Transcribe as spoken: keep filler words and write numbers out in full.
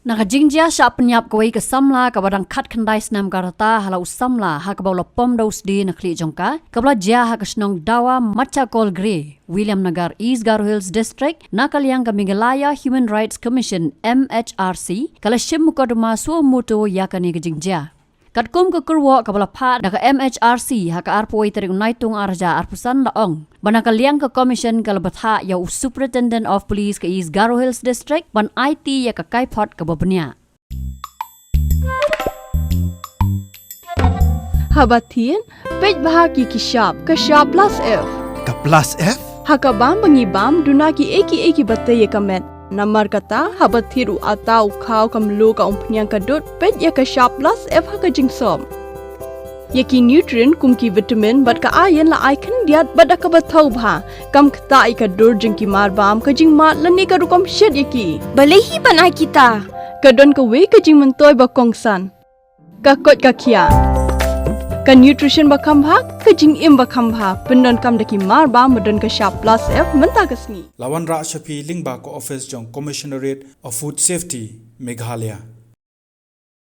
Na ka jingjia shah pynïap kawei ka samla kaba dang khatkhyndai snem ka rta ha la u samla ha kaba u la pom da u sdie na khlieh jong ka, kaba la jia ha ka shnong Dawa Machakol Gre, Williamnagar, East Garo Hills District, na ka liang ka Meghalaya Human Rights Commission, M H R C, ka la shim mukotduma suo motu ïa kane ka jingjia. Katkum ka kyrwoh kaba la phah da ka M H R C ha ka arphew tarik u Naitung arhajar arphew san la ong ba na ka liang ka commission ka la bthah ïa u Superintendent of Police ka East Garo Hills District ban aiti ïa ka kaiphod kaba bniah. Haba thied, peit bha ki ki shap, ka shap plus F. Ka plus F? Ha ka bam ba ngi bam, duna ki ei ki ei kiba tei ïa ka met. Namar kata, haba thied u atta, u khaw, ka mluh, ka umphniang, ka dud, peit ïa ka shap plus F ha ka jingsop. Ïa ki nutrient kum ki vitamin bad ka iron la ai khyndiat bad da kaba thaw bha. Kam ktah ïa ka dur jong ki mar bam, ka jingmad lane ka rukom shet ïa ki. Balei hi ban ai kita? Ka don kawei ka jingmyntoi ba kongsan. Ka koit ka khiah. Ka nutrition ba kham bha, ka jingim ba kham bha. Pyndonkam da ki mar bam ba don ka shap plus F mynta ka sngi. La wanrah sha phi lyngba ka office jong Commissionerate of Food Safety, Meghalaya.